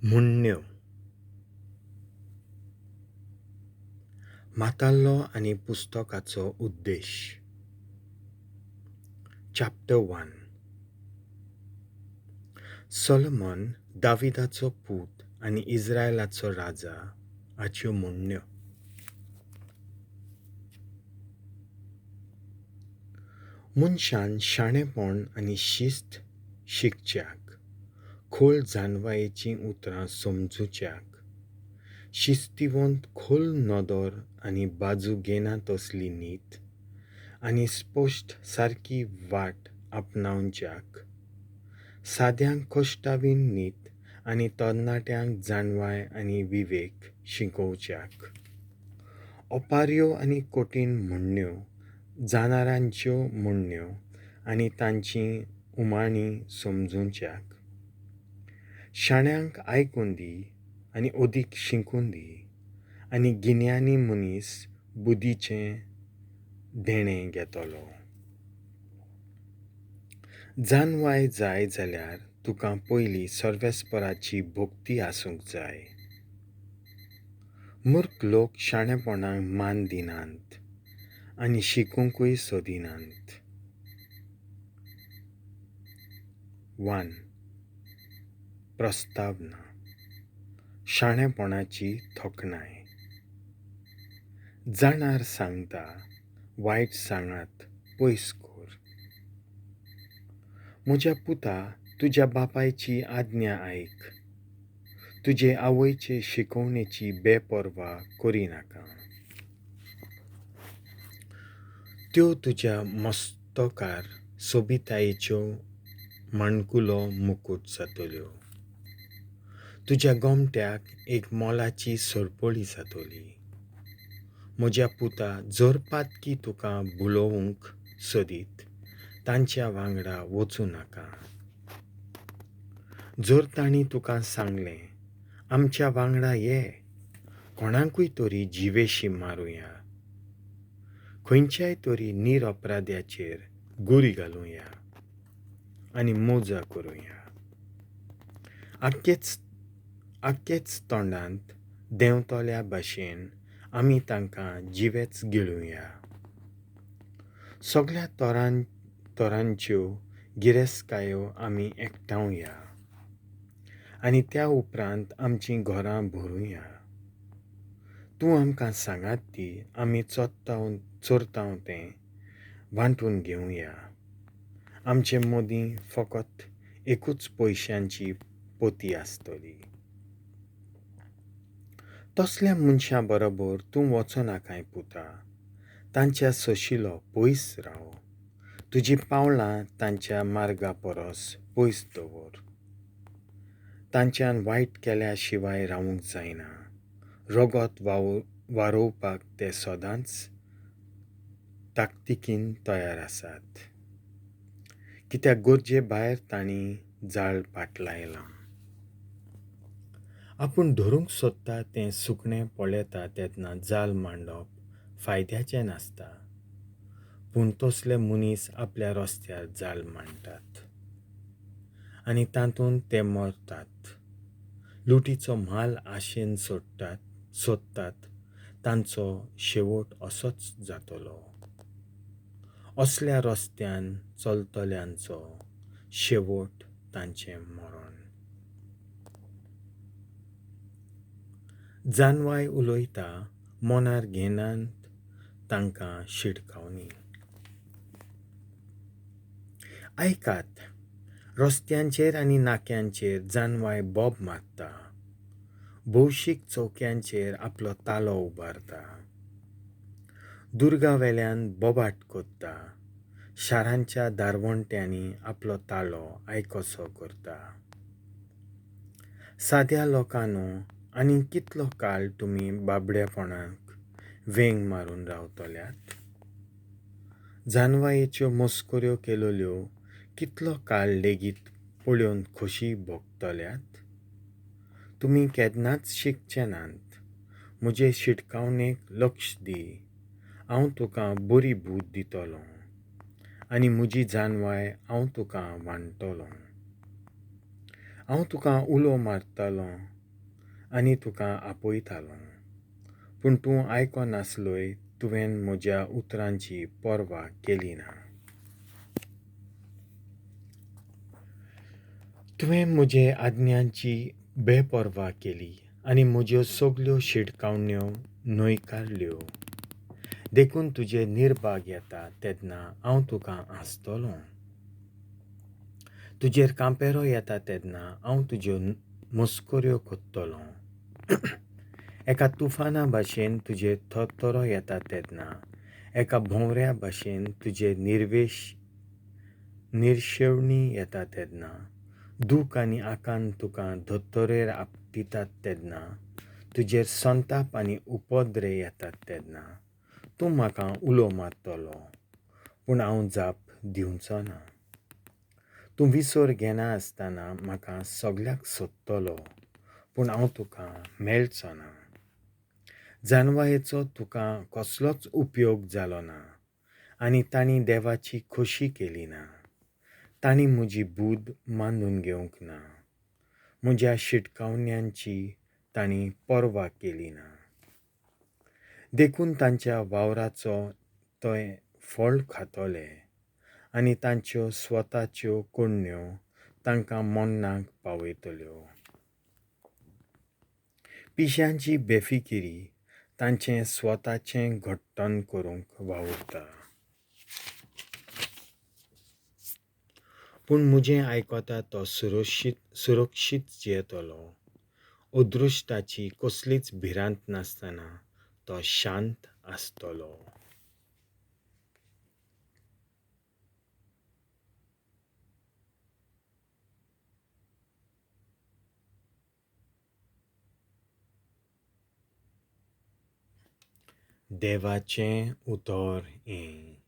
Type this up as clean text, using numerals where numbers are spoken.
म्हण्ण्यो. म्हातारलो आनी पुस्तकाचो उद्देश. Chapter 1. Solomon दाविदाचो पूत आनी इस्रायलाचो राजा हाच्यो म्हण्ण्यो. मनशान शाणेपण आनी शिस्त शिकच्याक, खोल जाणवायेचीं उतरां समजुच्याक, शिस्तीवंत खोल नदर आनी बाजू घेना तसली नीत आनी स्पश्ट सारकी वाट आपणावच्याक, साद्यांक कश्टावीण नीत आनी तरणाट्यांक जाणवाय आनी विवेक शिकोवच्याक, ओपाऱ्यो आनी कठीण म्हण्ण्यो, जाणारांच्यो म्हण्ण्यो आनी तांचीं उमाणीं समजुच्याक, शाण्यांक आयकून दी आनी अदीक शिकून दी आनी गिन्यानी मनीस बुद्धीचें देणें घेतलो. जाणवाय जाय जाल्यार तुका पयलीं सर्वेस्पराची भक्ती आसूंक जाय. मूर्ख लोक शाणेपणाक मान दिनात आनी शिकूंकूय सोदिनात. 1. प्रस्तावना. शाणेपणाची थोकणाय. जाणार सांगता वायट सांगात पयस कर. म्हज्या पुता, तुज्या बापायची आज्ञा आयक, तुजे आवयचे शिकोवणेची बेपर्वा करिनाका. त्यो तुज्या मस्तकार सोबितायेच्यो माणकुलो मुकूट जातल्यो, तुज्या गोमट्याक एक मोलाची सरपळी जातली. म्हज्या पुता, जर पातकी तुका भुलोवंक सोदीत तांच्या वांगडा वचूं नाका. जर तांणी तुका सांगलें, आमच्या वांगडा ये, कोणाकूय तरी जिवेशी मारुया, खंयच्याय तरी निरपराध्याचेर गुरी घालुया आनी मजा करुया, आक्केच तोंडांत देंवतल्या भाशेन आमी तांकां जिवेच गिळुया. सगळ्या तरांच्यो गिरेस्तकायो आमी एकठांवया आनी त्या उपरांत आमचीं घरां भरुया. तूं आमकां सांगात दी, आमी चोरतांव तें वांटून घेवया. आमचे मदीं फकत एकूच पयशांची पोती आसतली. तसल्या मनशां बरोबर तूं वचनाकाय पुता, तांच्या सोशिलो पयस राव, तुजीं पावलां तांच्या मार्गा परस पयस दवर. तांच्यान वायट केल्या शिवाय रावूंक जायना, रगत वारोवपाक ते सदांच ताकतिकेन तयार आसात, कित्याक गरजे भायर तांणी जाळ पाटलायलां. आपूण धरूंक सोदता तें सुकणें पळयता तेन्ना जाल मांडप फायद्याचें नासता, पूण तसले मनीस आपल्या रस्त्यार जाल मांडटात आनी तातूंत ते मरतात. लुटीचो म्हाल आशेन सोदतात, तांचो शेवट असोच जातलो. असल्या रस्त्यान चलतल्यांचो शेवट तांचें मरण. जाणवाय उलयता, मनार घेनात तांकां शिटकावणी. आयकात, रस्त्यांचेर आनी नाक्यांचेर जाणवाय बोब मारता, भौशीक चौक्यांचेर आपलो तालो उबारता, दुर्गावेल्यान बोबाट करता, शारांच्या दारवंट्यांनी आपलो तालो आयकोसो करता. साद्या लोकांनो, आनी कितलो काळ तुमी बाबडेपणाक वेंग मारून रावतल्यात? जाणवायेच्यो मस्कऱ्यो केल्यो कितलो काळ लेगीत पळोवन खोशी भोगतल्यात? तुमी केन्नाच शिकचे नात. म्हजे शिटकावणेक लक्ष दी, हांव तुका बरी बूद दितलो आनी म्हजी जाणवाय हांव तुका वांट्टलो. हांव तुका उलो मारतालों आनी तुका आपयतालों, पूण तूं आयकनासलोय. तुवें म्हज्या उतरांची पर्वा केली ना. तुवें म्हजे आज्ञांची बेपर्वा केली आनी म्हज्यो सगल्यो शिटकावण्यो न्हयकारल्यो. देखून तुजे निर्भाग येता तेन्ना हांव तुका हांसतलों. तुजेर कांपेरो येता तेन्ना हांव तुज्यो मस्कऱ्यो करतलों. एका तुफाना भाशेन तुजेर थरथरो येता तेन्ना, एका भोंवऱ्या भाशेन तुजेर निर्शेवणी येता तेन्ना, दूख आनी आकांत तुका धर्तरेर आपटितात तेन्ना, तुजेर संताप आनी उपद्रे येतात तेन्ना तूं म्हाका उलो मारतलो, पूण हांव जाप दिवचो ना. तूं विसर घेना आसतना म्हाका सगल्याक सोदतलो, पूण हांव तुका मेळचो ना. जानवायेचो तुका कसलोच उपयोग जालो ना आनी तांणी देवाची खोशी केली ना. तांणी म्हजी बूद मानून घेवंक ना. म्हज्या शिटकावण्यांची तांणी पर्वा केली ना. देखून तांच्या वावराचो ते फळ खातले आनी तांच्यो स्वताच्यो कोण्ण्यो तांकां मरणाक पावयतल्यो. पिश्यांची बेफिकिरी तांचें स्वताचें घट्टण करूंक वावुरता, पूण म्हजें आयकता तो सुरक्षीत जियेतलो. अदृश्टाची कसलीच भिरांत नासतना तो शांत आसतलो. देवाचें उतर हें.